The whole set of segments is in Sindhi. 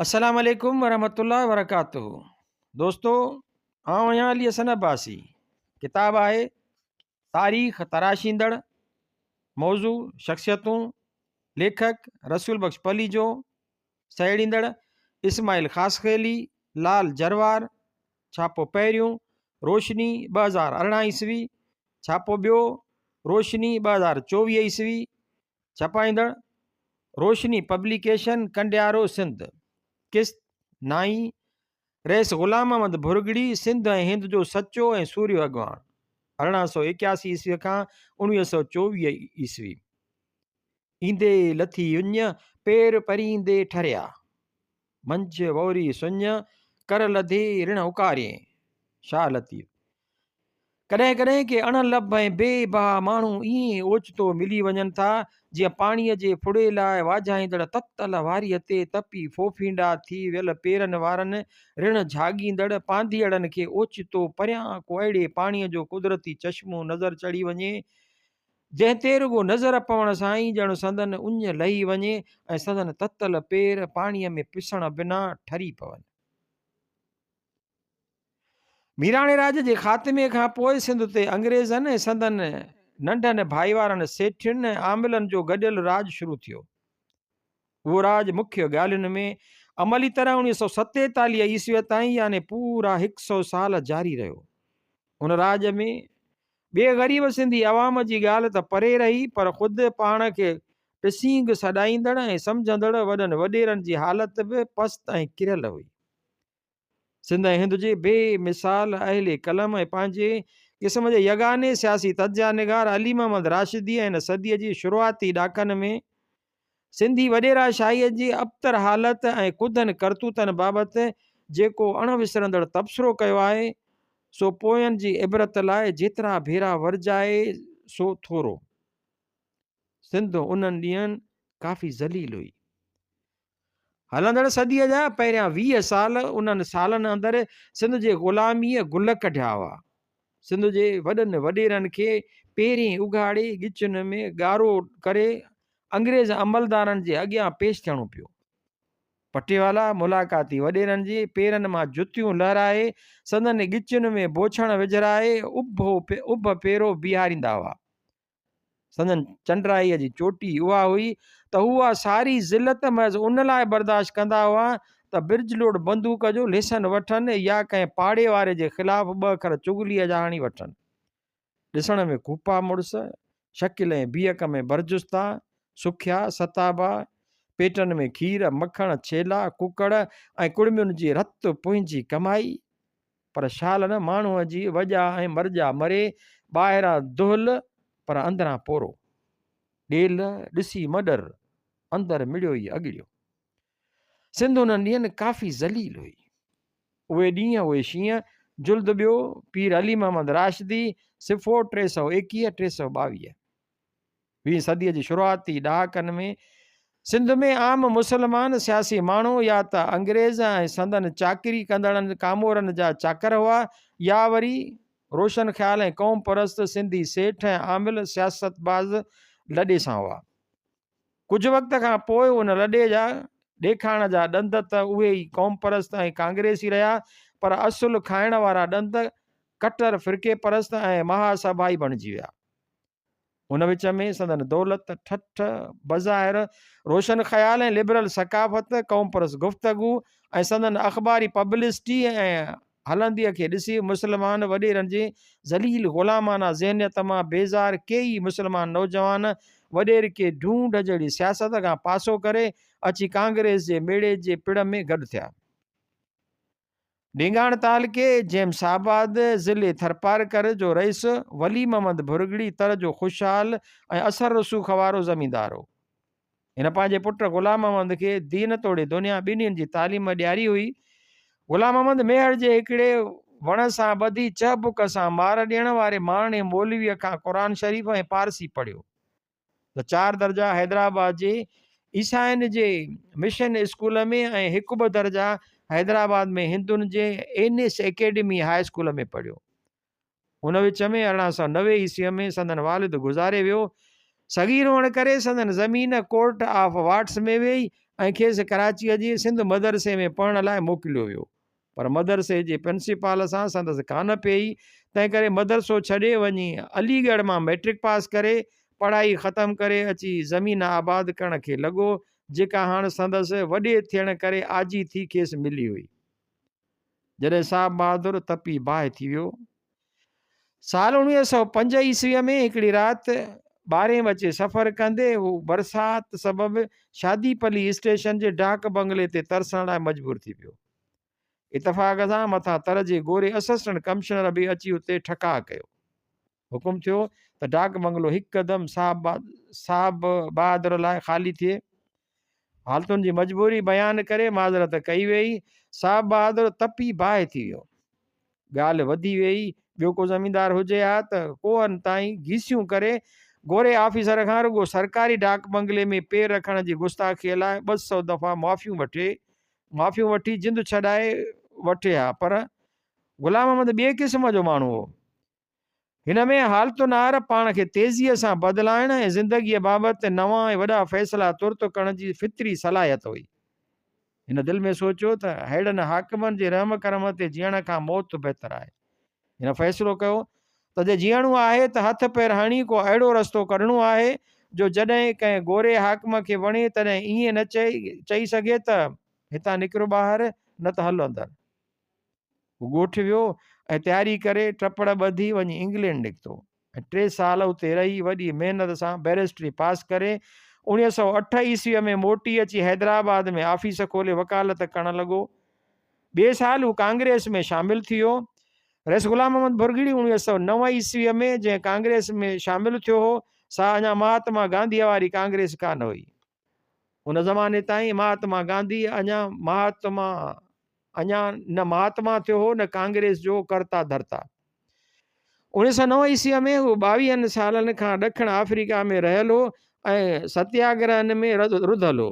السلام عليڪم ورحمة الله وبرڪاته دوستو آئون آهيان علي حسن عباسي ڪتاب آهي تاريخ تراشيندڙ موضوع شخصيتون ليکڪ رسول بخش پليجو سهيڙيندڙ اسماعيل خاصخيلي لال جروار ڇاپو پهريون روشني 2018 عيسوي ڇاپو ٻيو روشني 2024 عيسوي ڇپائيندڙ، روشني پبليڪيشن ڪنڊيارو سنڌ، قسط نائين، رئيس غلام محمد ڀرڳڙي سنڌ ۽ هند جو سچو ۽ سورهيو اڳواڻ، 1881 عيسوي کان 1924 عيسوي. ايندي لٿي اڃ، پير پريندي ٺريا. منجهه ووري سڃ، ڪر لڌي رڻ اڪارين. شاهه لطيف. ڪڏهن ڪڏهن ڪي اڻ لڀ ۽ بي بها ماڻهو ائين اوچتو ملي وڃن ٿا، جيئن پاڻيء جي ڦڙي لاء واجهائيندڙ تتل واريء تي تپي ڦوڦينڊا ٿي ويل پيرن وارن رڻ جهاڳيندڙ پانڌيئڙن کي اوچتو پريان ڪو اهڙي پاڻيء جو قدرتي چشمو نظر چڙهي وڃي، جنهن تي رڳو نظر پوڻ سان ئي ڄڻ سندن اڃ لهي وڃي ۽ سندن تتل پير پاڻيء ۾ پسڻ بنا ٺري پون. ميراڻي راڄ جي خاتمي کان پوء سنڌ تي انگريزن ۽ سندن ننڍن ڀائيوارن سيٺين ۽ عاملن جو گڏيل راڄ شروع ٿيو. اهو راڄ مکيه ڳالهين ۾ عملي طرح 1947 عيسويء تائين يعني پورا هڪ سئو سال جاري رهيو. ان راڄ ۾ ٻئي غريب سنڌي عوام جي ڳالهه ته پري رهي پر خود پاڻ کي ٽسينگ سڏائيندڙ ۽ سمجهندڙ وڏن وڏيرن جي حالت به پست ۽ ڪريل هئي. سنڌ ۽ هند جي بي مثال اهل قلم ۽ پنهنجي قسم جي يگاني سياسي تجزيه نگار علي محمد راشديء هن صديء جي شروعاتي ڏاڪن ۾ سنڌي وڏيرا شاهيء جي ابتر حالت ۽ ڪڌن ڪرتوتن بابت جيڪو اڻ وسرندڙ تبصرو ڪيو آهي، سو پوين جي عبرت لاء جيترا ڀيرا ورجائي سو ٿورو. سنڌ انهن ڏينهن ڪافي ذليل هئي. هلندڙ صديء جا پهريان 20 سال انهن سالن اندر سنڌ جي غلاميء گل ڪڍيا هئا. سنڌ جي وڏن وڏيرن کي پيرين اگهاڙي ڳچين ۾ ڳارو ڪري انگريز عملدارن جي اڳيان پيش ٿيڻو پيو. پٽيوالا ملاقاتي وڏيرن جي پيرن مان جتيون لهرائي سندن ڳچين ۾ بوڇڻ وجهرائي اڀ پيرو بيهاريندا هئا. سندن چنڊرائيء جي چوٽي اها هئي ته هو اها ساري ذلت محض ان لاء برداشت ڪندا هئا ته برج لوڊ بندوق جو ليسن وٺن يا ڪنهن پاڙي واري جي خلاف ٻه اکر چغليء جا هڻي وٺن. ڏسڻ ۾ ڪوپا مڙس، شڪل ۽ بيهڪ ۾ برجستا، سکيا، ستابا، پيٽن ۾ کير، مکڻ، ڇيلا، ڪڪڙ ۽ ڪڙمين جي رت پنهنجي ڪمائي، پر شال نه ماڻهوء جي وڄا ۽ مرڄا مري، ٻاهران دهل پر اندران پورو. ڏيل ڏسي مه ڏر، اندر مڙيو ئي اڳڙيو. سنڌ انهن ڏينهن ڪافي ذليل هئي. اهي ڏينهن اهي شينهن، جلد ٻيو، پير علي محمد راشدي، صفحو 321، 322. ويهين صديء جي شروعاتي ڏهاڪن ۾ سنڌ ۾ عام مسلمان سياسي ماڻهو يا ته انگريز ۽ سندن چاڪري ڪندڙن ڪامورن جا چاڪر هئا يا وري روشن خيال ۽ قوم پرست سنڌي سيٺ ۽ عامل سياستباز لڏي سان هئا. ڪجهه وقت کان پوء ان لڏي جا ڏيکارڻ جا ڏند ته اهي ئي قوم پرست ۽ ڪانگريسي رهيا پر اصل کائڻ وارا ڏند ڪٽر فرقي پرست ۽ مها سڀائي بڻجي ويا. ان وچ ۾ سندن دولت، ٺٺ، بظاهر روشن خيال ۽ لبرل ثقافت، قومپرست گفتگو ۽ سندن اخباري پبلسٽي ۽ هلنديء کي ڏسي مسلمان وڏيرن جي ذليل غلامانه ذهنيت مان بيزار ڪيئي مسلمان نوجوان وڏيرڪي ڍونڍ جهڙي سياست کان پاسو ڪري اچي ڪانگريس جي ميڙي جي پڙ ۾ گڏ ٿيا. ڊينگاڻ تعلقي جيمس آباد ضلعي ٿرپارڪر جو رئيس ولي محمد ڀرڳڙي تر جو خوشحال ۽ اثر رسوخ وارو زميندار هو. هن پنهنجي پٽ غلام محمد کي دين توڙي دنيا ٻنهين جي تعليم ڏياري هئي. غلام محمد ميهڙ جي هڪڙي وڻ سان ٻڌي چهبڪ سان مار ڏيڻ واري ماڻهي مولويء کان قرآن شريف ۽ پارسي پڙهيو. ته چار درجا حيدرآباد جي عيسائين جي مشن اسڪول ۾ ۽ هڪ ٻه درجا حيدرآباد ۾ هندن جي اينس اڪيڊمي هاء اسڪول ۾ پڙهيو. ان وچ ۾ 1890 عيسويء ۾ سندن والد گذاري ويو. صغير هئڻ ڪري سندن زمين ڪورٽ آف وارڊس ۾ ويئي ۽ کيس ڪراچيء جي سنڌ مدرسي ۾ پڙهڻ لاء موڪليو ويو، پر مدرسي جي پرنسپال سان سندس ڪانه پيئي، تنهنڪري مدرسو ڇڏي وڃي علي ڳڙهه مان مئٽرڪ پاس ڪري، پڙهائي ختم ڪري اچي زمين آباد ڪرڻ کي لڳو، جيڪا هاڻ سندس وڏي ٿيڻ ڪري آجي ٿي کيس ملي هئي. جڏهن صاحب بهادر تپي باهه ٿي ويو. سال 1905 عيسويء ۾ هڪڙي رات ٻارهين بجي سفر ڪندي هو برسات سبب شادي پلي اسٽيشن جي ڊاڪ بنگلي تي ترسڻ لاء مجبور ٿي پيو. اتفاق سان مٿان تر جي گوري اسسٽنٽ ڪمشنر به اچي اتي ٺڪاء ڪيو. حڪم ٿيو ته ڊاڪ بنگلو هڪدم صاحب بهادر لاء خالي ٿئي. حالتن جي مجبوري بيان ڪري معذرت ڪئي ويئي. صاحب بهادر تپي باهه ٿي ويو. ڳالهه وڌي ويئي. ٻيو ڪو زميندار هجي ها ته ڪوهن تائين گيسيون ڪري گوري آفيسر کان رڳو سرڪاري ڊاڪ بنگلي ۾ پير رکڻ جي گستاخيء لاء 200 دفعا معافيون وٺي معافيون وٺي جند ڇڏائي وٺي ها پر غلام محمد ٻئي قسم جو ماڻهو هو. هن ۾ حالتن آهر پاڻ کي تيزيء سان بدلائڻ ۽ زندگيء بابت نوان ۽ وڏا فيصلا ترت ڪرڻ جي فطري صلاحيت هئي. هن دل ۾ سوچيو ته ههڙن حاڪمن جي رحم ڪرم تي جيئڻ کان موت بهتر آهي. هن فيصلو ڪيو ته جي جيئڻو آهي ته هٿ پير هڻي ڪو اهڙو رستو ڪڍڻو آهي جو جڏهن ڪنهن گوري حاڪم کي وڻي تڏهن ائين نه چئي سگهي ته هتان نڪر ٻاهر نه ته هل اندر. هو ڳوٺ ويو ۽ تياري ڪري ٽپڙ ٻڌي وڃي انگلينڊ نڪتو ۽ ٽي سال اتي رهي وڏي محنت سان بئريسٽري پاس ڪري 1908 عيسويء ۾ موٽي اچي حيدرآباد ۾ آفيس کولي وڪالت ڪرڻ لڳو. ٻئي سال هو ڪانگريس ۾ شامل ٿي ويو. رئيس غلام محمد ڀرڳڙي 1909 عيسويء ۾ جنهن ڪانگريس ۾ شامل ٿيو هو، سا اڃا مهاتما گانڌيء واري ڪانگريس ڪانه هئي. ان زماني تائين مهاتما گانڌي اڃا مهاتما اڃا نه مهاتما ٿيو هو نه ڪانگريس جو ڪرتا ڌرتا. 1909 عيسويء ۾ هو ٻاويهن سالن کان ڏکڻ آفريڪا ۾ رهيل هو ۽ ستياگرهن ۾ رڌل هو.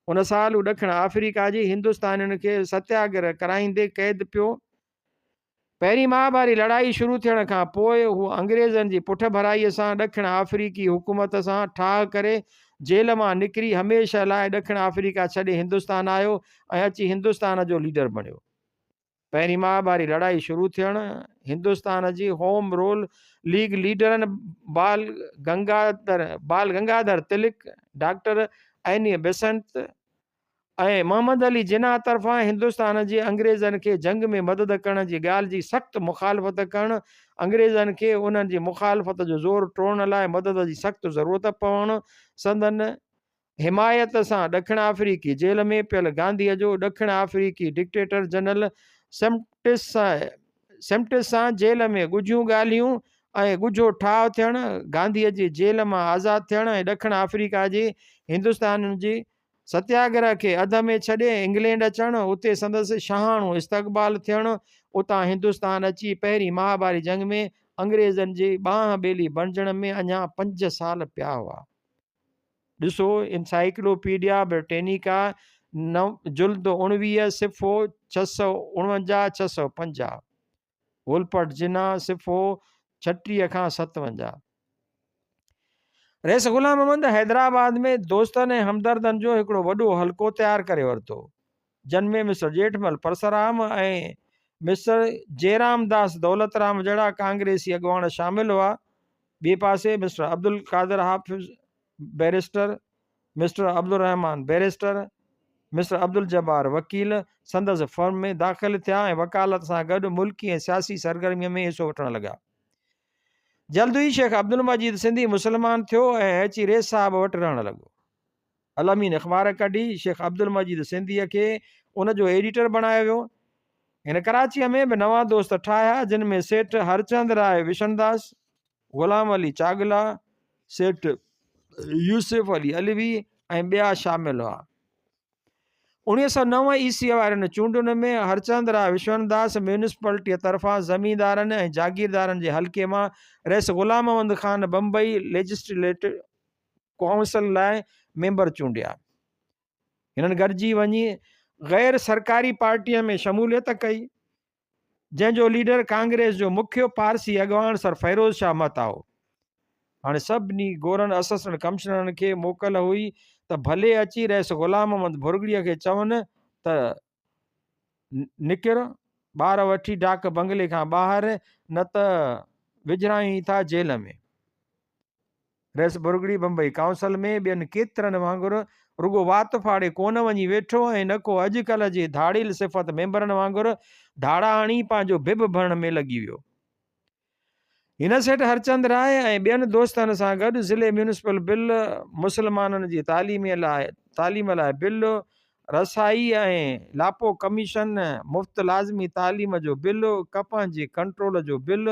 ان سال هو ڏکڻ آفريڪا جي هندستانين کي ستياگرهه ڪرائيندي قيد پيو. پهرين مهاڀاري لڙائي شروع ٿيڻ کان پوء هو انگريزن جي پٺڀرائيء سان ڏکڻ آفريڪي حڪومت سان ٺاهه ڪري جيل مان نڪري هميشه لاء ڏکڻ آفريڪا ڇڏي هندستان آيو ۽ اچي هندستان جو ليڊر بڻيو. پهرين مهاڀاري لڙائي شروع ٿيڻ هندستان جي هوم رول ليگ ليڊرن Bal Gangadhar Bal Gangadhar Tilak, doctor Annie Besant, ۽ Muhammad Ali Jinnah طرفان هندستان جي انگريزن کي جنگ ۾ مدد ڪرڻ جي ڳالهه جي سخت مخالفت ڪرڻ، انگريزن کي انهن جي مخالفت جو زور ٽوڙڻ لاء مدد جي سخت ضرورت پوڻ، سندن حمايت سان ڏکڻ آفريڪي جيل ۾ پيل گانڌيء جو ڏکڻ آفريڪي ڊڪٽيٽر جنرل سمٽس سمٽس سان جيل ۾ ڳجهيون ڳالهيون ۽ ڳجهو ٺاهه ٿيڻ، گانڌيء جي جيل مان آزاد ٿيڻ ۽ ڏکڻ آفريڪا جي هندستانين جي ستياگرهه کي اڌ ۾ ڇڏي انگلينڊ اچڻ، اتي سندس شاهاڻو استقبال ٿيڻ، اتان هندستان اچي پهرين مهاڀاري جنگ ۾ انگريزن جي ٻانهن ٻيلي بڻجڻ ۾ اڃا پنج سال پيا هئا. ڏسو انسائيڪلوپيڊيا برٽينيڪا نو جلد 19 صفحو 649 650. ولپرٽ جناح صفحو 36 کان 57. رئيس غلام محمد حيدرآباد ۾ دوستن ۽ همدردن جو هڪڙو وڏو حلقو تيار ڪري ورتو، جن ۾ مسٽر ڄيٺمل پرسرام ۽ مسٽر جيرامداس دولترام جهڙا ڪانگريسي اڳواڻ شامل هئا. ٻئي پاسي Mister Abdul Qadir Hafiz barrister, Mister Abdul Rahman barrister, Mister Abdul Jabbar وڪيل سندس فرم ۾ داخل ٿيا ۽ وڪالت سان گڏ ملڪي ۽ سياسي سرگرمين ۾ حصو وٺڻ لڳا. جلد ئي شيخ عبدالمجيد سنڌي مسلمان ٿيو ۽ اچي رئيس صاحب وٽ رهڻ لڳو. الامين اخبار ڪڍي شيخ عبدالمجيد سنڌيء کي ان جو ايڊيٽر بڻايو ويو. هن ڪراچيء ۾ به نوان دوست ٺاهيا، جن ۾ سيٺ هرچند راء وشنداس، غلام علي چاڳلا، سيٺ يوسف علي علوي ۽ ٻيا شامل هئا. 1909 عيسويء وارين چونڊن ۾ هرچند راء وشونداس ميونسپلٽيء طرفان زميندارن ۽ جاگيردارن جي حلقي مان رئيس غلام محمد خان بمبئي ليجسليٽو ڪائونسل لاء ميمبر چونڊيا. هنن گڏجي وڃي غير سرڪاري پارٽيء ۾ شموليت ڪئي. جنهن جو ليڊر ڪانگريس جو مکيو پارسي اڳواڻ سر فيروز شاهه مهتا هو. هاڻي سڀني گورن اسسٽنٽ ڪمشنرن کي موڪل هئي ته ڀلي اچي رئيس غلام محمد ڀرڳڙيء کي چون ته نڪر، ٻار وٺي ڊاڪ بنگلي کان ٻاهر، نه ته وجهرايون ٿا جيل ۾. رئيس ڀرڳڙي بمبئي ڪائونسل ۾ ٻين ڪيترن وانگر رڳو وات ڦاڙي ڪونه وڃي ويٺو ۽ نه ڪو اڄڪلهه جي ڌاڙيل صفت ميمبرن وانگر ڌاڙا هڻي پنهنجو ڀڀ ڀرڻ ۾ لڳي ويو. هن سيٺ هرچند راء ۽ ٻين دوستن سان گڏ ضلعي ميونسپل بل، مسلمانن جي تعليم لاء بل، رسائي ۽ لاپو ڪميشن، مفت لازمي تعليم جو بل، ڪپهه جي ڪنٽرول جو بل،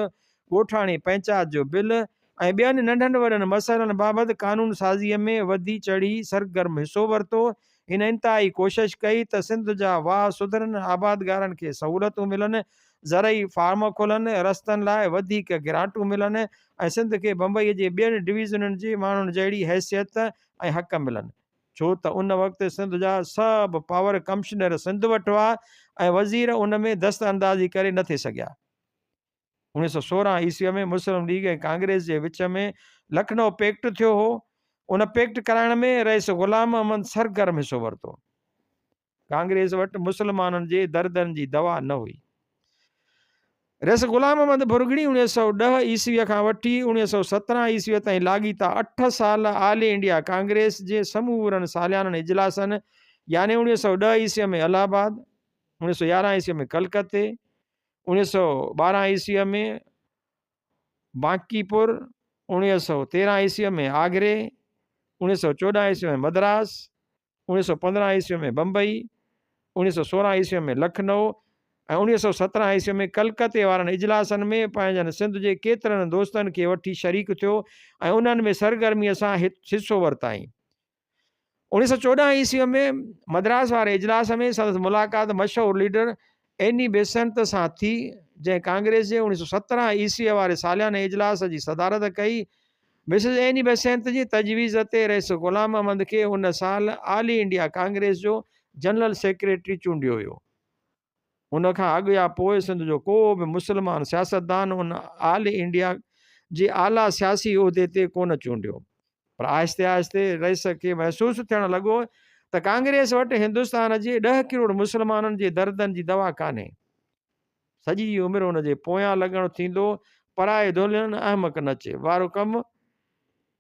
ڳوٺاڻي پئنچات جو بل ۽ ٻين ننڍن وڏن مسئلن بابت قانون سازيء ۾ وڌي چڙهي سرگرم حصو ورتو. هن انتهائي ڪوشش ڪئي ته سنڌ جا واهه سڌرن، آبادگارن کي سهولتون ملن، زرعي فارم کلن، رستن لاء وڌيڪ گرانٽون ملن ۽ سنڌ کي بمبئي جي ٻين ڊويزنن جي ماڻهن جهڙي حيثيت ۽ حق ملن. ڇو ته ان وقت سنڌ جا سڀ پاور ڪمشنر سنڌ وٽ هئا ۽ وزير ان ۾ دست اندازي ڪري نه ٿي سگهيا. 1916 عيسويء ۾ مسلم ليگ ۽ ڪانگريس جي وچ ۾ لکنؤ پيڪٽ ٿيو هو. ان پيڪٽ ڪرائڻ ۾ رئيس غلام محمد سرگرم حصو ورتو. ڪانگريس وٽ مسلمانن جي دردن جي دوا نه هئي. رئيس غلام محمد ڀرڳڙي 1910 عيسويء کان وٺي 1917 عيسويء تائين لاڳيتا اٺ سال آل انڊيا ڪانگريس جي سمورن ساليانن اجلاسن يعني 1910 عيسويء ۾ الهه آباد، 1911 عيسويء ۾ ڪلڪتي، 1912 عيسويء ۾ بانڪيپور، 1913 عيسويء ۾ آگري، 1914 عيسويء ۾ مدراس، 1915 عيسوي ۾ بمبئي، 1916 عيسوي ۾ لکنؤ ۽ 1917 عيسوي ۾ ڪلڪتي وارن اجلاسن ۾ پنهنجن سنڌ جي ڪيترن دوستن کي وٺي شريڪ ٿيو ۽ انهن ۾ سرگرميء سان حصو ورتائين. 1914 عيسوي ۾ مدراس واري اجلاس ۾ سندس ملاقات مشهور ليڊر ايني بيسنت سان ٿي، جنهن ڪانگريس جي 1917 عيسويء واري سالياني اجلاس جي صدارت ڪئي. مسز ايني بيسنت جي تجويز تي رئيس غلام محمد کي ان سال آل انڊيا ڪانگريس جو جنرل سيڪريٽري چونڊيو ويو. ان کان اڳ يا پوء سنڌ جو ڪو به مسلمان سياستدان ان آل انڊيا جي اعليٰ سياسي عهدي تي ڪونه چونڊيو. پر آهستي آهستي رئيس کي محسوس ٿيڻ لڳو ته ڪانگريس وٽ هندستان جي ڏهه ڪروڙ مسلمانن جي دردن جي دوا ڪانهي. سڄي عمر ان جي پويان لڳڻ ٿيندو، پرائي دولهن احمق نچي وارو ڪم.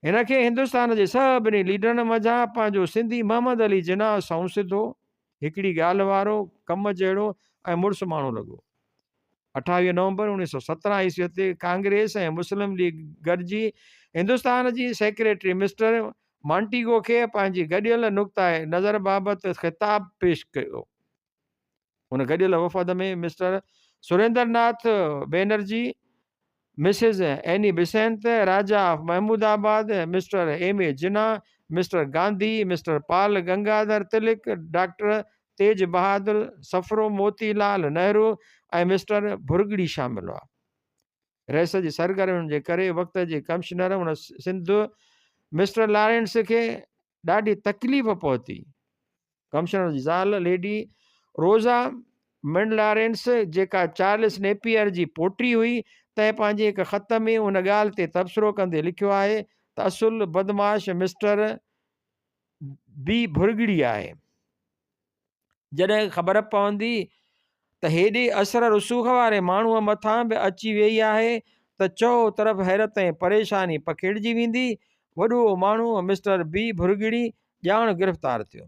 هن کي هندستان جي سڀني ليڊرن منجهان پنهنجو سنڌي محمد علي جناح سنئون سڌو، هڪڙي ڳالهه وارو، ڪم جهڙو ۽ مڙس ماڻهو لڳو. 28 نومبر 1917 عيسويء تي ڪانگريس ۽ مسلم ليگ گڏجي هندستان جي سيڪريٽري مسٽر مانٽيگو کي پنهنجي گڏيل نقطه نظر بابت خطاب پيش ڪيو. ان گڏيل وفد ۾ mister Surendra Nath Banerjee, Mrs Annie Besant, Raja of Mahmudabad, mister M A Jinnah, mister Gandhi, mister Bal Gangadhar Tilak, doctor Tej Bahadur Sapru Moti Lal Nehru ۽ mister Bhurgri شامل هئا. رئيس جي سرگرمين جي ڪري وقت جي ڪمشنر ان سنڌ مسٽر لارينس کي ڏاڍي تڪليف پهتي. ڪمشنر جي زال ليڊي روزا منڊ لارينس جيڪا چارلس نيپيئر جي پوٽي هئي، تنهن پنهنجي هڪ خط ۾ ان ڳالهه تي تبصرو ڪندي لکيو آهي ته اصل بدمعاش مسٽر بي ڀرڳڙي آهي. جڏهن خبر پوندي ته هيڏي اثر رسوخ واري ماڻهوء مٿان به اچي ويئي آهي ته چؤ طرف حيرت ۽ پريشاني پکيڙجي ويندي. وڏو ماڻهو مسٽر بي ڀرڳڙي ڄاڻ گرفتار ٿيو.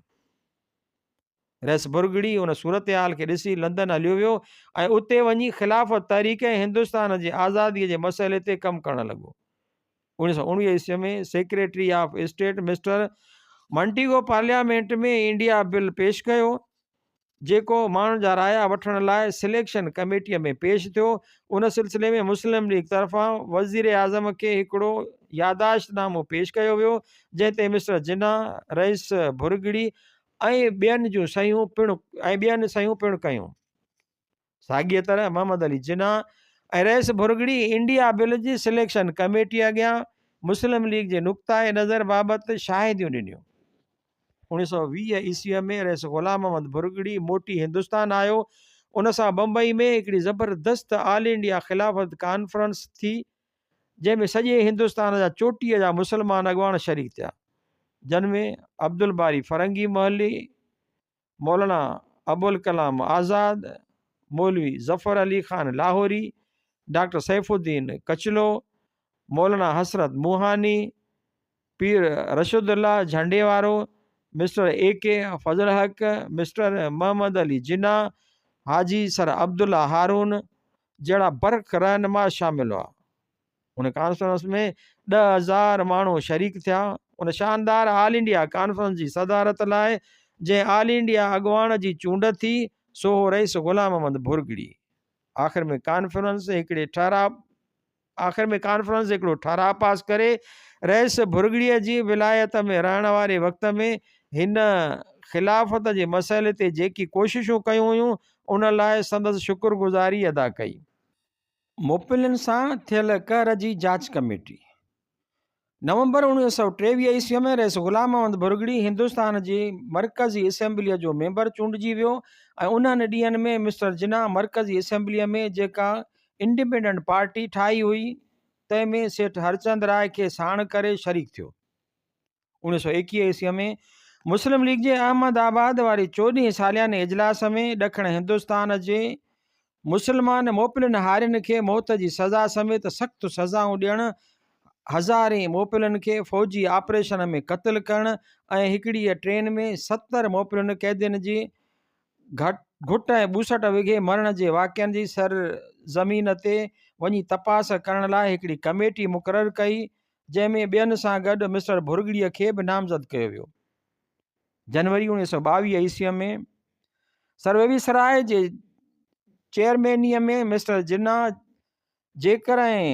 رئيس ڀرڳڙي ان صورتحال کي ڏسي لندن هليو ويو ۽ اتي وڃي خلافت تحريڪ ۽ هندستان جي آزاديء جي مسئلي تي ڪم ڪرڻ لڳو. 1919 عيسوي ۾ secretary of state mister Montagu parliament ۾ India bill پيش ڪيو، جيڪو ماڻهن جا رايا وٺڻ لاء سليڪشن ڪميٽيء ۾ پيش ٿيو. ان سلسلي ۾ مسلم ليگ طرفان وزيراعظم کي هڪڙو ياداشت نامو پيش ڪيو ويو، جنهن تي مسٽر جناح، رئيس ڀرڳڙي ۽ ٻين جون صحيحون پڻ ۽ ٻين صحيحون پڻ ڪيون. ساڳيء طرح محمد علي جناح ۽ رئيس ڀرڳڙي انڊيا بل جي سليڪشن ڪميٽيء اڳيان مسلم ليگ جي نقطه نظر بابت شاهديون ڏنيون. 1920 عيسويء ۾ رئيس غلام محمد ڀرڳڙي موٽي هندستان آيو. ان سان بمبئي ۾ هڪڙي زبردست آل انڊيا خلافت ڪانفرنس ٿي. جنهن ۾ سڄي هندستان جا چوٽيء جا مسلمان اڳواڻ شريڪ ٿيا، جن ۾ عبدالباري فرنگي محلي، مولانا ابوالڪلام آزاد، مولوي ظفر علي خان لاهوري، ڊاڪٽر سيف الدين ڪچلو، مولانا حسرت موهاني، پير رشد الله جهنڊي وارو، mister A K Fazal Haq, mister Muhammad Ali Jinnah, Haji sir Abdullah Haroon جهڙا برک رهنما شامل هئا. ان ڪانفرنس ۾ 10,000 ماڻهو شريڪ ٿيا. ان شاندار آل انڊيا ڪانفرنس جي صدارت لاء جنهن آل انڊيا اڳواڻ جي چونڊ ٿي، سو هو رئيس غلام محمد ڀرڳڙي. آخر ۾ ڪانفرنس هڪڙي ٺهراء آخر ۾ ڪانفرنس هڪڙو ٺهراء پاس ڪري رئيس ڀرڳڙيء جي ولايت ۾ رهڻ واري وقت ۾ هن خلافت جي مسئلي تي جيڪي ڪوششون ڪيون هيون، ان لاء سندس شڪر گذاري ادا ڪئي. موپلين سان ٿيل قهر جي جاچ ڪميٽي. نومبر 1923 عيسويء ۾ رئيس غلام محمد ڀرڳڙي هندستان جي مرڪزي اسيمبليء جو ميمبر چونڊجي ويو ۽ انهن ڏينهن ۾ مسٽر جناح مرڪزي اسيمبليء ۾ جيڪا انڊيپينڊنٽ پارٽي ٺاهي هئي، تنهن ۾ سيٺ هرچند راء کي ساڻ ڪري شريڪ ٿيو. 1921 عيسويء ۾ مسلم ليگ جي احمد آباد واري چوڏهين سالياني اجلاس ۾ ڏکڻ هندستان جي مسلمان موپلين هارين کي موت جي سزا سميت سخت سزائون ڏيڻ، هزارين موپلين کي فوجي آپريشن ۾ قتل ڪرڻ ۽ هڪڙيء ٽرين ۾ 70 موپلين قيدين جي گهٽ ۽ ٻوسٽ وگهي مرڻ جي واقعن جي سر زمين تي وڃي تپاس ڪرڻ لاء هڪڙي ڪميٽي مقرر ڪئي، جنهن ۾ ٻين سان گڏ مسٽر ڀرڳڙيء کي به نامزد ڪيو ويو. جنوري 1922 عيسويء ۾ سر ويويسراء جي چيئرمينيء ۾ مسٽر جناح جيڪر ۽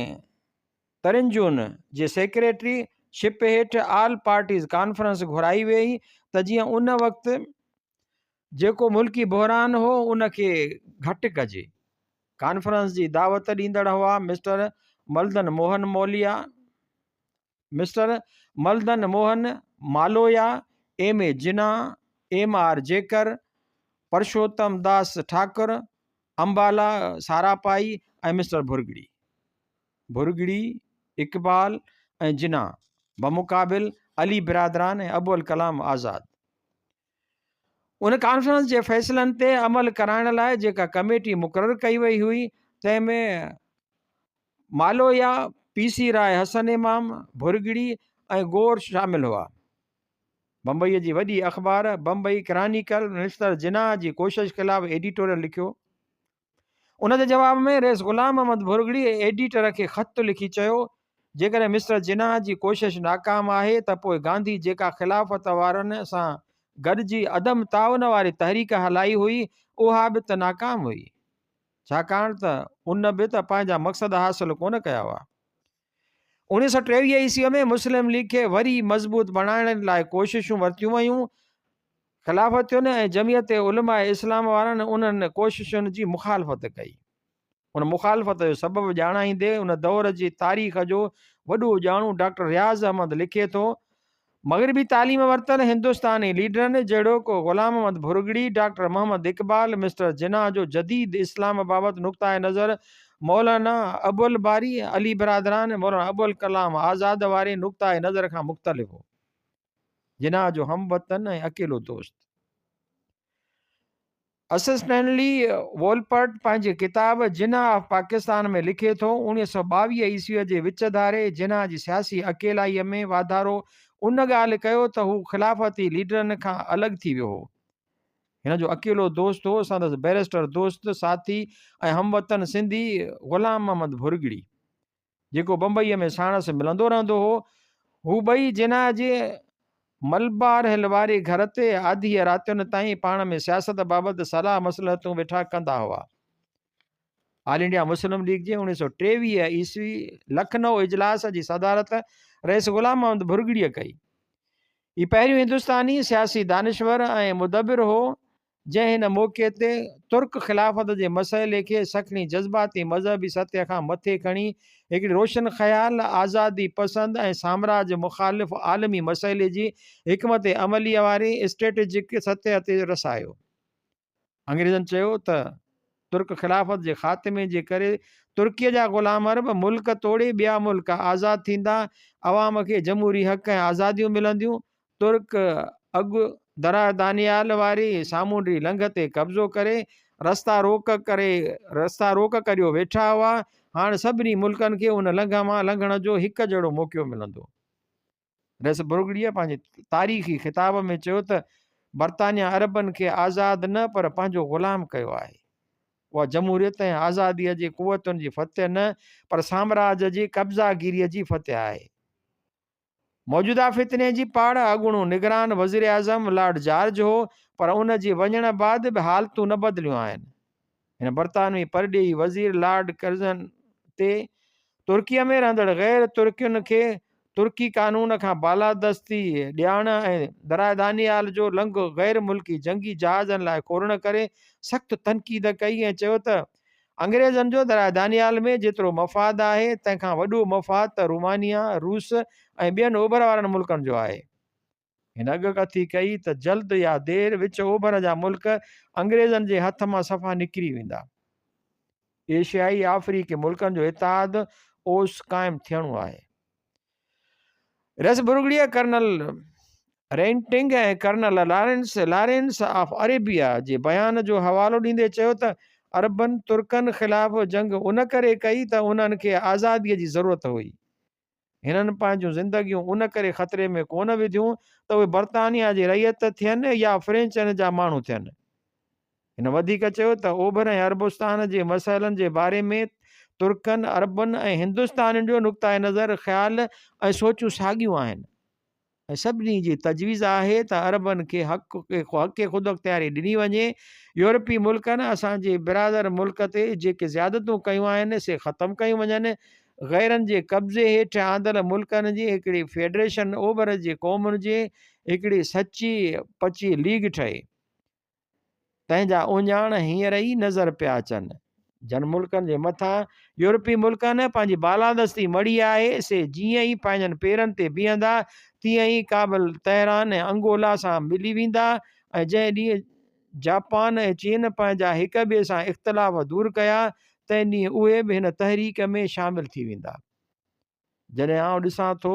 ترنجون جي سيڪريٽري شپ هيٺ آل پارٽيز ڪانفرنس گهرائي ويئي ته جيئن ان وقت جيڪو ملڪي بحران هو ان کي گهٽ ڪجي. ڪانفرنس جي دعوت ڏيندڙ هئا mister ملدن Mohan موليا، mister Madan Mohan Malaviya, M A Jinnah, M R Jayakar, Parshottam Das Thakur, Ambala Sarabhai ۽ mister Bhurgri. Bhurgri, Iqbal ۽ Jinnah بمقابل Ali برادران ۽ ابوالڪلام آزاد. ان ڪانفرنس جي فيصلن تي عمل ڪرائڻ لاء جيڪا ڪميٽي مقرر ڪئي وئي هئي، تنهن ۾ مالويا، پي سي راء حسن امام، ڀرڳڙي ۽ گور شامل هئا. بمبئيء جي وڏي اخبار بمبئي ڪرانيڪل مسٽر جناح جي ڪوشش خلاف ايڊيٽوريل لکيو. ان جي جواب ۾ رئيس غلام محمد ڀرڳڙي ايڊيٽر کي خط لکي چيو، جيڪڏهن مسٽر جناح جي ڪوشش ناڪام آهي ته پوء گانڌي جيڪا خلافت وارن سان گڏجي عدم تعاون واري تحريڪ هلائي هئي اها به ته ناڪام هئي. ڇاڪاڻ ته ان به ته پنهنجا مقصد حاصل ڪونه ڪيا هئا. 1923 عيسويء ۾ مسلم ليگ کي وري مضبوط بڻائڻ لاء ڪوششون ورتيون ويون. خلافتين ۽ جمعيت علماء اسلام وارن انهن ڪوششن جي مخالفت ڪئي. ان مخالفت جو سبب ڄاڻائيندي ان دور جي تاريخ جو وڏو ڄاڻو ڊاڪٽر رياض احمد لکي ٿو، مغربي تعليم ورتل هندستاني ليڊرن جهڙوڪ غلام محمد ڀرڳڙي، ڊاڪٽر محمد اقبال، مسٽر جناح جو جديد اسلام بابت نقطه نظر مولانا ابوالباري علي برادران، مولانا ابوالڪلام آزاد واري نقطه نظر کان مختلف هو. جناح جو هم وطن ۽ اڪيلو دوست. اسسٽنلي وولپرٽ پنهنجي ڪتاب جناح آف پاڪستان ۾ لکي ٿو، 1922 عيسويء جي وچ ڌاري جناح جي سياسي اڪيلائيء ۾ واڌارو ان ڳالهه ڪيو ته هو خلافتي ليڊرن کان الڳ ٿي ويو هو. هن جو اڪيلو دوست هو سندس بئريسٽر دوست، ساٿي ۽ هم وطن سنڌي غلام محمد ڀرڳڙي. جيڪو بمبئيء ۾ ساڻس ملندو رهندو هو. هو ٻئي جناح جي ملبار هل واري گهر تي آڌيء راتين تائين پاڻ ۾ سياست بابت صلاح مصلحتون ويٺا ڪندا هئا. آل انڊيا مسلم ليگ جي 1923 عيسوي لکنؤ اجلاس جي صدارت رئيس غلام محمد ڀرڳڙيء ڪئي. هي پهريون هندستاني سياسي دانشور ۽ مدبر هو، جنهن هن موقعي تي ترڪ خلافت جي مسئلي کي سکڻي جذباتي مذهبي سطح کان مٿي کڻي هڪڙي روشن خيال، آزادي پسند ۽ سامراج مخالف عالمي مسئلي جي حڪمت عمليء واري اسٽريٽجڪ سطح تي رسايو. انگريزن چيو ته. ترڪ خلافت جي خاتمي جي ڪري ترڪيء جا غلام عرب ملڪ توڙي ٻيا ملڪ آزاد ٿيندا، عوام کي جمهوري حق ۽ آزاديون ملنديون. ترڪ اڳ درياء دانيال واري سامونڊي لنگهه تي قبضو ڪري رستا روڪ ڪري رستا روڪ ڪريو ويٺا هئا، هاڻ سڀني ملڪن کي ان لنگهه مان لنگهڻ جو هڪ جهڙو موقعو ملندو. رئيس برگڙيء پنهنجي تاريخي خطاب ۾ چيو ته برطانيا عربن کي آزاد نه پر پنهنجو غلام ڪيو آهي. اها جمهوريت ۽ آزاديء جي قوتن جي فتح نه پر سامراج جي قبضا گيريء جي فتح آهي. موجوده فتني جي پاڙ اڳوڻو نگران وزيراعظم لارڊ جارج هو پر ان جي وڃڻ بعد به حالتون نه بدليون آهن. هن برطانوي پرڏيهي وزير لارڊ ڪرزن تي ترڪيء ۾ رهندڙ غير ترڪين کي ترڪي قانون کان بالادستي ڏيارڻ ۽ درياء دانيال جو لنگهه غير ملڪي جنگي جهازن لاء کولڻ ڪري سخت تنقيد ڪئي ۽ چيو ته انگريزن جو درياء دانيال ۾ جيترو مفاد آهي تنهن کان وڏو مفاد ته رومانيا، روس ۽ ٻين اوڀر وارن ملڪن جو آهي. هن اڳڪٿي ڪئي ته جلد يا دير وچ اوڀر جا ملڪ انگريزن جي هٿ مان صفا نڪري ويندا. ايشيائي آفريقي ملڪن جو اتحاد اوس قائم ٿيڻو آهي. ريس برگڙيء colonel Renting ۽ colonel Lawrence, Lawrence of Arabia, جي بيان جو حوالو ڏيندي چيو ته عربن ترڪن خلاف جنگ ان ڪري ڪئي ته انهن کي آزاديء جي ضرورت هئي. هنن پنهنجون زندگيون ان ڪري خطري ۾ ڪونه وڌيون ته اهي برطانيا جي رعيت ٿين يا فرينچن جا ماڻهو ٿين. هن وڌيڪ چيو ته اوڀر ۽ عربستان جي مسئلن جي باري ۾ ترڪن، عربن ۽ هندستانين جو نقطه نظر، خيال ۽ سوچون ساڳيون آهن. ۽ سڀني جي تجويز آهي ته عربن کي حق حق خوداختياري ڏني وڃي، يورپي ملڪن اسان جي برادر ملڪ تي جيڪي زيادتون ڪيون آهن سي ختم ڪيون وڃن، غيرن جي قبضي هيٺ آندل ملڪن جي هڪڙي فيڊريشن اوڀر جي قومن جي هڪڙي سچي پچي ليگ ٺهي. تنهن جا اهڃاڻ هينئر ئي نظر پيا اچن. جن ملڪن جي مٿان يورپي ملڪن پنهنجي بالادستي مڙهي آهي، سي جيئن ئي پنهنجن پيرن تي بيهندا، تيئن ئي ڪابل، تهران ۽ انگولا سان ملي ويندا ۽ جنهن ڏينهن جاپان ۽ چين پنهنجا هڪ ٻئي سان اختلاف دور ڪيا، تنهن ڏينهن اهي به هن تحريڪ ۾ شامل ٿي ويندا. جڏهن آئون ڏسان ٿو،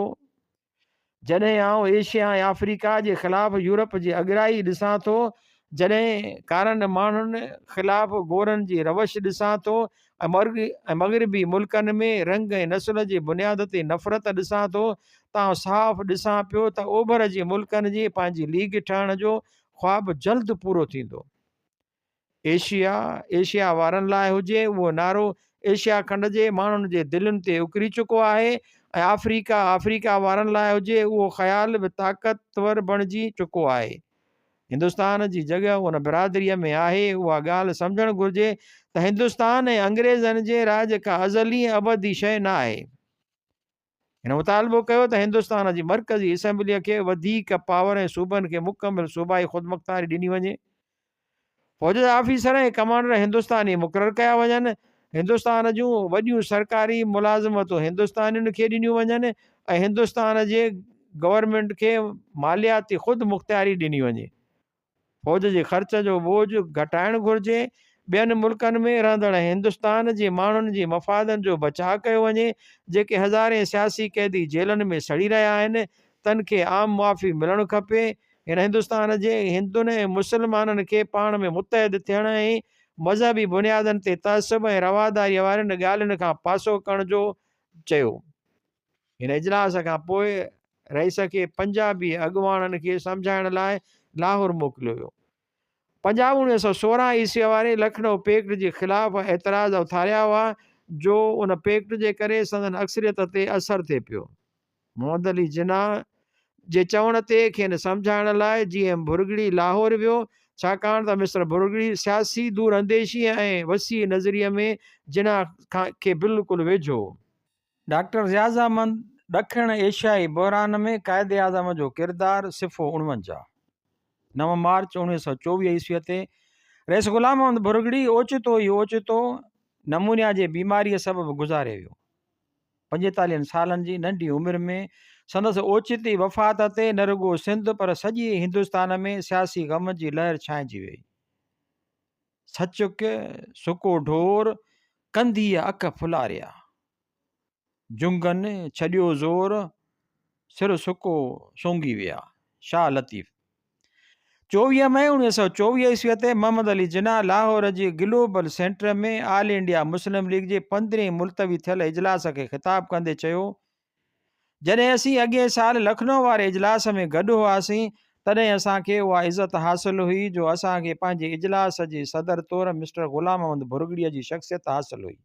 جڏهن آئون ايشيا ۽ آفريڪا جي خلاف يورپ جي اڳرائي ڏسان ٿو، جڏهن ڪارن ماڻهن خلاف گورن جي روش ڏسان ٿو ۽ مغربي ملڪن ۾ رنگ ۽ نسل جي بنياد تي نفرت ڏسان ٿو ته آئون صاف ڏسان پيو ته اوڀر جي ملڪن جي پنهنجي ليگ ٺهڻ جو خواب جلد پورو ٿيندو. ايشيا، ايشيا وارن لاء هجي، اهو نعرو ايشيا کنڊ جي ماڻهن جي دلين تي اڪري چڪو آهي ۽ آفريڪا، آفريڪا وارن لاء هجي، اهو خيال به طاقتور بڻجي چڪو آهي. هندستان جي جڳهه ان برادريء ۾ آهي، اها ڳالهه سمجهڻ گهرجي ته هندستان ۽ انگريزن جي راڄ ڪا ازلي ۽ ابدي شيء نه آهي. هن مطالبو ڪيو ته هندستان جي مرڪزي اسيمبليء کي وڌيڪ پاور ۽ صوبن کي مڪمل صوبائي خودمختاري ڏني وڃي. فوج جا آفيسر ۽ ڪمانڊر هندستاني مقرر ڪيا وڃن، هندستان جون وڏيون سرڪاري ملازمتون هندستانين کي ڏنيون وڃن ۽ هندستان جي گورنمينٽ کي مالياتي خودمختياري ڏني وڃي. فوج جي خرچ جو ٻوجهه گهٽائڻ گهرجي، ٻين ملڪن ۾ رهندڙ هندستان جي ماڻهن جي مفادن جو بچاء ڪيو وڃي، جيڪي هزارين سياسي قيدي جيلن ۾ سڙي رهيا آهن، تن کي عام معافي ملڻ کپي. هن هندستان جي هندن ۽ مسلمانن کي پاڻ ۾ متحد ٿيڻ ۽ مذهبي بنيادن تي تعصب ۽ رواداريء وارين ڳالهين کان پاسو ڪرڻ جو چيو. هن اجلاس کان پوء رئيس کي پنجابي اڳواڻن کي سمجهائڻ لاء لاهور موڪليو ويو. پنجاب 1916 عيسويء واري لکنؤ پيڪٽ جي خلاف اعتراض اٿاريا هئا، جو ان پيڪٽ جي ڪري سندن اڪثريت تي اثر ٿي پيو. محمد علي جناح جي چوڻ تي کين سمجهائڻ لاء جي ايم ڀرڳڙي لاهور ويو، ڇاڪاڻ ته مسٽر ڀرڳڙي سياسي دور انديشيء ۽ وسيع نظريي ۾ جناح کي بلڪل ويجهو هو. ڊاڪٽر رياض احمد ڏکڻ ايشيائي بحران ۾ قائد اعظم جو ڪردار صفحو 49، 9 مارچ 1924 عيسويء تي رئيس غلام محمد ڀرڳڙي اوچتو ئي اوچتو نمونيا جي بيماريء سبب گذاري ويو. پنجيتاليهن سالن جي ننڍي عمر ۾ سندس اوچتي وفات تي نه رڳو سنڌ پر سڄي هندستان ۾ سياسي غم جي لهر ڇانئجي ويئي. سچڪ سڪو ڍور، ڪنڌيء اک ڦلاريا. جهونگن ڇڏيو زور، سر سڪو سونگي ويا. شاهه لطيف. 24 مئي 1924 عيسويء تي محمد علي جناح لاهور جي global centre ۾ all India Muslim league جي پندرهين ملتوي ٿيل اجلاس کي خطاب ڪندي چيو، جڏهن اسين اڳئين سال لکنو واري اجلاس ۾ گڏ هئاسين، تڏهن اسان کي اها عزت حاصل هئي جو اسان کي پنهنجي اجلاس جي صدر طور مسٽر غلام محمد ڀرڳڙيء جي شخصيت حاصل هئي.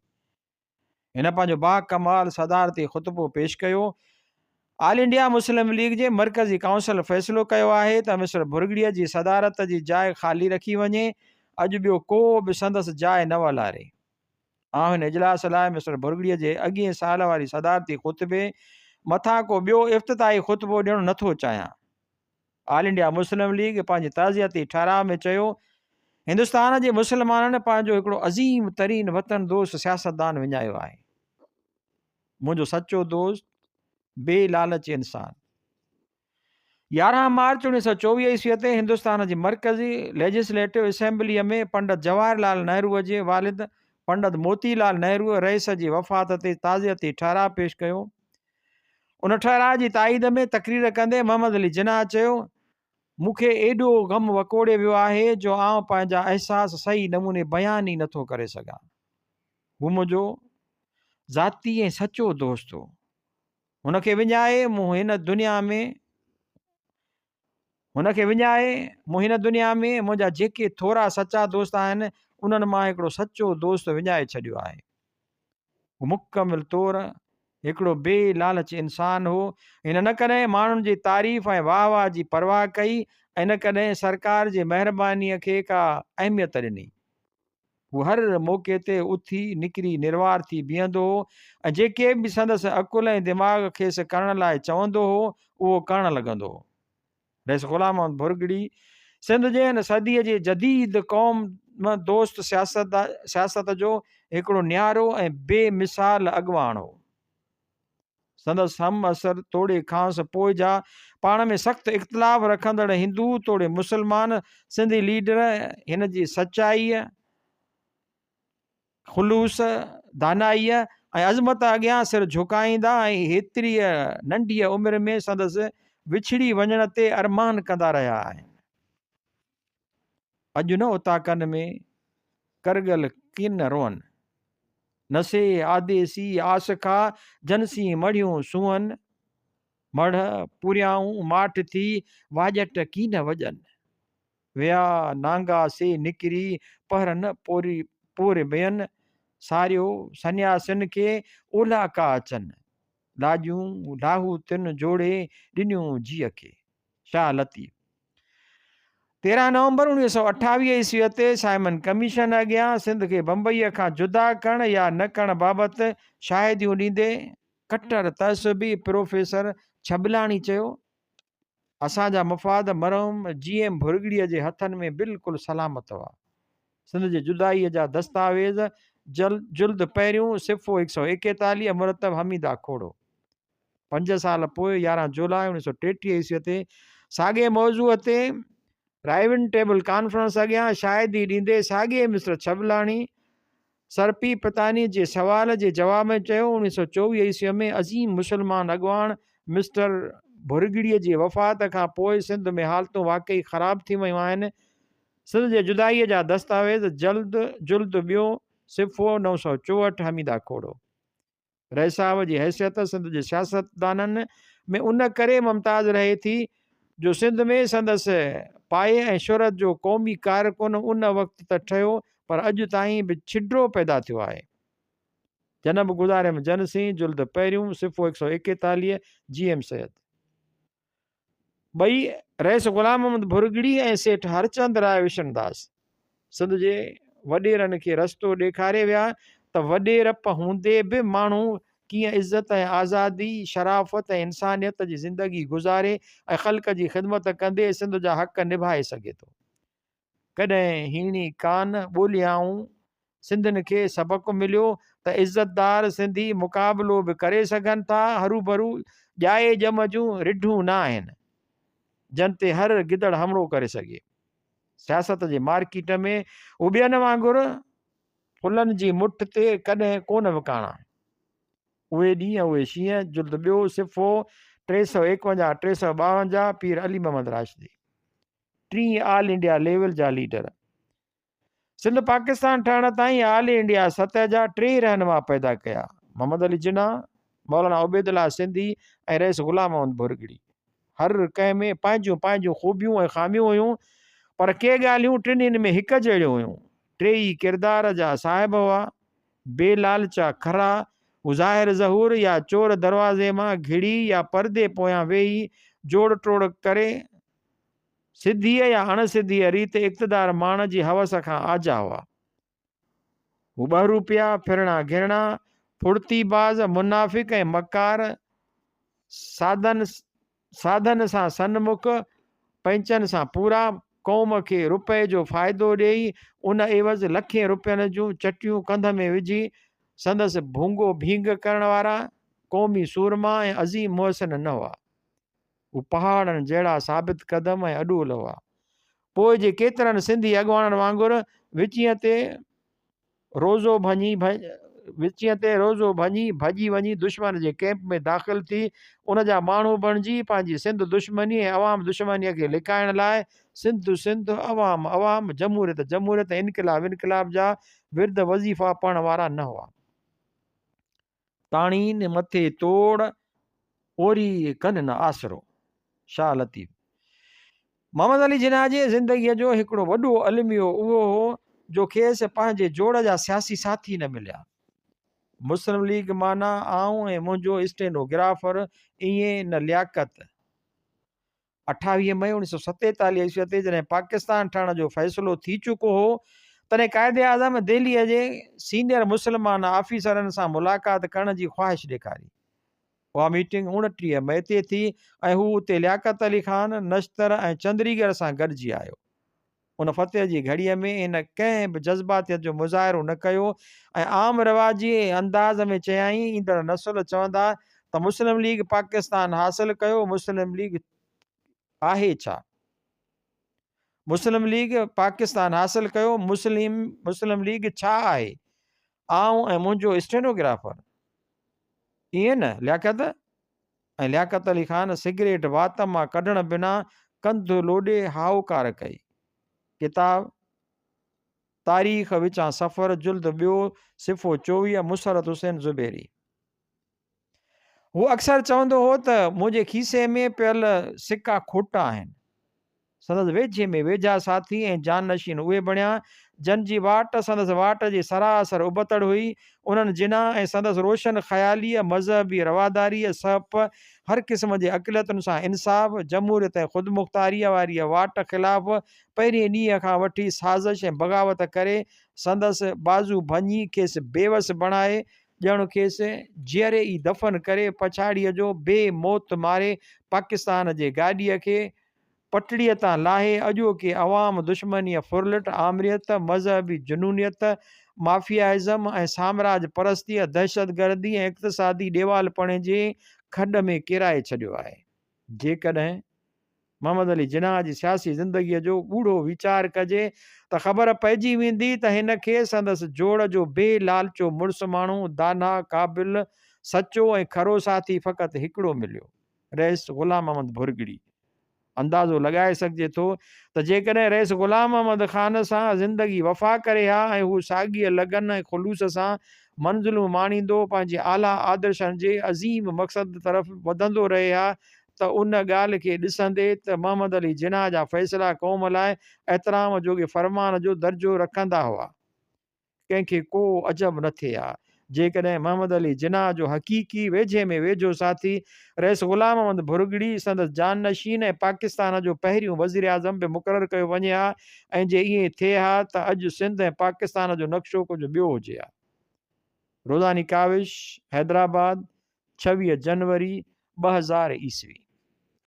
هن پنهنجو باڪمال صدارتي خطبو پيش ڪيو. آل انڊيا مسلم ليگ جي مرڪزي ڪائونسل فيصلو ڪيو آهي ته مسٽر ڀرڳڙيء جي صدارت جي جاء خالي رکي وڃي، اڄ ٻيو ڪو به سندس جاء نه والاري. آئون هن اجلاس لاء مسٽر ڀرڳڙيء جي اڳئين سال واري صدارتي خطبي مٿان ڪو ٻيو افتتاحي خطبو ڏيڻ نه ٿو چاهيان. آل انڊيا مسلم ليگ پنهنجي تعزيتي ٺهراء ۾ چيو، هندستان جي مسلمانن پنهنجو هڪڙو عظيم ترين وطن دوست سياستدان وڃايو آهي. منهنجو سچو دوست، بي لالچ انسان. 11 مارچ 1924 عيسويء تي هندستان جي مرڪزي ليجسليٽو اسيمبليء ۾ پنڊت جواهر لال نهروء جي والد پنڊت موتي لال نهروء رئيس جي وفات تي تعزيتي ٺهراء پيش ڪيو. ان ٺهراء جي تائيد ۾ تقرير ڪندي محمد علي جناح چيو، مون کي ايڏو غم وڪوڙي ويو آهي جو آئون پنهنجا احساس صحيح نموني بيان ئي نٿو ڪري سگهان. هو منهنجو ذاتي ۽ سچو دوست هو. هن کي وڃائي مون هن دنيا ۾ هن کي وڃائي مون هن دنيا ۾ منهنجا جيڪي ٿورا سچا دوست آهن، انهن مان هڪڙو سچو دوست وڃائي ڇڏيو آهي. هو مڪمل طور هڪڙو بي لالچ انسان هو. هن نه ڪڏهن ماڻهن جي تعريف ۽ واهه واهه جي پرواهه ڪئي ۽ نه ڪڏهن سرڪار جي مهربانيء کي ڪا اهميت ڏني. هو هر موقعي تي اٿي نڪري نروار ٿي بيهندو هو ۽ جيڪي به سندس عقل ۽ دماغ کيس ڪرڻ لاء چوندو هو، اهو ڪرڻ لڳندو هو. رئيس غلام محمد ڀرڳڙي سنڌ جي هن صديء جي جديد قوم دوست سياست جو هڪڙو نيارو ۽ بي مثال اڳواڻ هو. سندس هم عصر توڙي کانئس پوء جا پاڻ ۾ سخت اختلاف رکندڙ هندو توڙي مسلمان سنڌي ليڊر هن جي سچائيء، خلوص، دانائيء ۽ عظمت اڳيان سر جهڪائيندا ۽ هيتريء ننڍيء عمر ۾ سندس وڇڙي وڃڻ تي ارمان ڪندا رهيا آهن. اڄ نه اوطاقن ۾ ڪرڳل ڪين روئن. نه سي آديسي آس کا جن سين مڙهيون سونهن. مڙهه پوريائون ماٺ ٿي واڄٽ ڪين وڄن. ويا نانگا سي نڪري پهر نه پوري پور ٻين، ساريو سنياسين کي اولا ڪا اچن، لاڄون لاهو تن جوڙي ڏنيون جيء کي. شاهه لطيف. 13 نومبر 1928 عيسويء تي سائمن ڪميشن اڳيان سنڌ کي بمبئيء کان جدا ڪرڻ يا نه ڪرڻ بابت شاهديون ڏيندي ڪٽر تعصبي پروفيسر ڇٻلاڻي چيو، اسان جا مفاد مرحوم جي ايم ڀرڳڙيء جي هٿن ۾ بلڪل سلامت هئا. سنڌ جي جدائيء جا دستاويز، جلد پهريون، صفحو 141، مرتب حميده کوڙو. پنج سال پوء 11 جولاء 1933 عيسويء تي ساڳئي موضوع تي رائيونڊ ٽيبل ڪانفرنس اڳيان شاهدي ڏيندي ساڳئي مسٽر ڇٻلاڻي سر پي پتاني جي سوال جي جواب ۾ چيو، 1924 عيسويء ۾ عظيم مسلمان اڳواڻ مسٽر ڀرڳڙيء جي وفات کان پوء سنڌ ۾ حالتون واقعي خراب ٿي ويون آهن. سنڌ جي جدائيء جا دستاويز، جلد، جلد ٻيون، صفحو 964، حميده کوڙو. رئيس صاحب جي حيثيت سنڌ جي سياستدانن ۾ ان ڪري ممتاز رهي ٿي جو سنڌ ۾ سندس پايي ۽ شهرت جو قومي ڪارڪن ان وقت ته ٺهيو پر اڄ تائين به ڇڊو پيدا ٿيو آهي. جنم گذاريم جن سين، جلد پهريون، صفحو 141، جي ايم سيد. ٻئي رئيس غلام محمد ڀرڳڙي ۽ سيٺ هرچند راء وشنداس سنڌ جي وڏيرن کي رستو ڏيکاري ويا ته وڏيرپ هوندي به ماڻهو ڪيئن عزت ۽ آزادي، شرافت ۽ انسانيت جي زندگي گذاري ۽ خلق جي خدمت ڪندي سنڌ جا حق نڀائي سگهي ٿو. ڪڏهن هيڻي ڪانه ٻوليائون. سنڌين کي سبق مليو ته عزتدار سنڌي مقابلو به ڪري سگهن ٿا، هروڀرو ڄائي ڄم جون رڍون نه آهن، جن تي هر گدڙ حملو ڪري سگهي. سياست جي مارڪيٽ ۾ هو ٻين وانگر ڦلن جي مٺ تي ڪڏهن ڪونه وڪاڻا. اهي ڏينهن اهي شينهن، جلد ٻيو، صفحو 351، 352، پير علي محمد راشدي. ٽين آل انڊيا ليول جا ليڊر. سنڌ پاڪستان ٺهڻ تائين آل انڊيا سطح جا ٽي رهنما پيدا ڪيا، محمد علي جناح، مولانا عبيدالله سنڌي ۽ رئيس غلام محمد ڀرڳڙي. هر ڪنهن ۾ پنهنجون پنهنجون خوبيون ۽ خاميون هيون، پر ڪي ڳالهيون ٽنهين ۾ هڪ جهڙيون هيون. ٽيئي ڪردار جا صاحب هئا، بي لالچا کرا، هو ظاهر ظهور يا چور دروازي مان گهڙي يا پردي پويان ويهي جوڙ ٽوڙ ڪري سڌيء يا اڻ سڌيء ريت اقتدار ماڻڻ جي هوس کان آجا هئا. هو ٻهروپيا، ڦرڻا گهرڻا، ڦڙتي باز، منافق ۽ مڪار، سادن ساڌن سان سنمک، پئنچن سان پورا، قوم کي رپئي جو فائدو ڏيئي، ان عيوض لکين رپين جون چٽيون ڪنڌ ۾ وجهي، سندس ڀونگو ڀينگ ڪرڻ وارا قومي سورما ۽ عظيم محسن نه هئا. هو پهاڙن جهڙا ثابت قدم ۽ اڏول هئا. پوء جي ڪيترن سنڌي اڳواڻن وانگر وچينء تي روزو ڀڃي وچينء تي روزو ڀڃي ڀڄي وڃي دشمن جي ڪئمپ ۾ داخل ٿي ان جا ماڻهو بڻجي پنهنجي سنڌ دشمني ۽ عوام دشمنيء کي لڪائڻ لاء سنڌ سنڌ، عوام عوام، جمهوريت جمهوريت ۽ انقلاب انقلاب جا ورد وظيفا پڙهڻ وارا نه هئا. تاڻين مٿي توڙ، اوري ڪن نه آسرو. شاهه لطيف. محمد علي جناح جي زندگيء جو هڪڙو وڏو الميو اهو هو جو کيس پنهنجي جوڙ جا سياسي ساٿي نه مليا. مسلم ليگ معنيٰ آئون ۽ منهنجو اسٽينو گرافر ائين نه لياقت. 28 مئي 1947 عيسويء تي جڏهن پاڪستان ٺهڻ جو فيصلو ٿي چڪو هو، تڏهن قائداعظم دهليء جي سينيئر مسلمان آفيسرن سان ملاقات ڪرڻ جي خواهش ڏيکاري. اها ميٽنگ 29 مئي تي ٿي ۽ هو اتي لياقت علي خان، نشتر ۽ چندريگر سان گڏجي آيو. ان فتح جي گهڙيء ۾ هن ڪنهن به جذباتيت جو مظاهرو نه ڪيو ۽ عام رواجي انداز ۾ چيائين، ايندڙ نسل چوندا ته مسلم ليگ پاڪستان حاصل ڪيو، مسلم ليگ آهي ڇا؟ مسلم ليگ پاڪستان حاصل ڪيو، مسلم مسلم ليگ ڇا آهي؟ آئون ۽ منهنجو اسٽينوگرافر. ائين نه لياقت؟ ۽ لياقت علي خان سگريٽ وات مان ڪڍڻ بنا ڪنڌ لوڏي هائوڪار ڪئي. ڪتاب، تاريخ وچان سفر، جلد ٻيو، صفحو 24، مسرت حسين زبيري. هو اڪثر چوندو هو ته منهنجي کيسي ۾ پيل سڪا کوٽا آهن. سندس ويجهي ۾ ويجها ساٿي ۽ جانشين اهي بڻيا، جن جي واٽ سندس واٽ جي سراسر ابتڙ هئي. انهن جناح ۽ سندس روشن خياليء، مذهبي رواداريء، سهپ، هر قسم جي اقليتن سان انصاف، جمهوريت ۽ خودمختاريء واريء واٽ خلاف پهرئين ڏينهن کان وٺي سازش ۽ بغاوت ڪري، سندس بازو ڀڃي کيس بيوس بڻائي، ڄڻ کيس جيئري ئي دفن ڪري، پڇاڙيء جو بي موت ماري، پاڪستان جي گاڏيء کي پٽڙيء تان لاهي اڄوڪي عوام دشمنيء ڦرلٽ، آمريت، مذهبي جنونيت، مافيائزم ۽ سامراج پرستيء، دهشتگردي ۽ اقتصادي ڏيوالپڻي جي کڏ ۾ ڪيرائي ڇڏيو آهي. جيڪڏهن محمد علي جناح جي سياسي زندگيء جو ڳوڙهو ويچار ڪجي ته خبر پئجي ويندي ته هن کي سندس جوڙ جو بي لالچو مڙس ماڻهو، داناء، قابل، سچو ۽ کرو ساٿي فقط هڪڙو مليو. رئيس غلام محمد ڀرڳڙي. اندازو لڳائي سگهجي ٿو ته جيڪڏهن رئيس غلام محمد خان سان زندگي وفا ڪري ها ۽ هو ساڳيء لگن ۽ خلوص سان منزلون ماڻيندو پنهنجي اعليٰ آدرشن جي عظيم مقصد طرف وڌندو رهي ها ته ان ڳالهه کي ڏسندي ته محمد علي جناح جا فيصلا قوم لاء احترام جوڳي فرمان جو درجو رکندا هئا. ڪنهن کي ڪو عجب نه ٿئي ها، جيڪڏهن محمد علي جناح جو حقيقي ويجهي ۾ ويجهو ساٿي رئيس غلام محمد ڀرڳڙي سندس جانشين ۽ پاڪستان جو پهريون وزيراعظم به مقرر ڪيو وڃي ها ۽ جي ائين ٿئي ها ته اڄ سنڌ ۽ پاڪستان جو نقشو ڪجهه ٻيو هجي ها. روزاني ڪاوش، حيدرآباد، 26 جنوري 2000 عيسوي.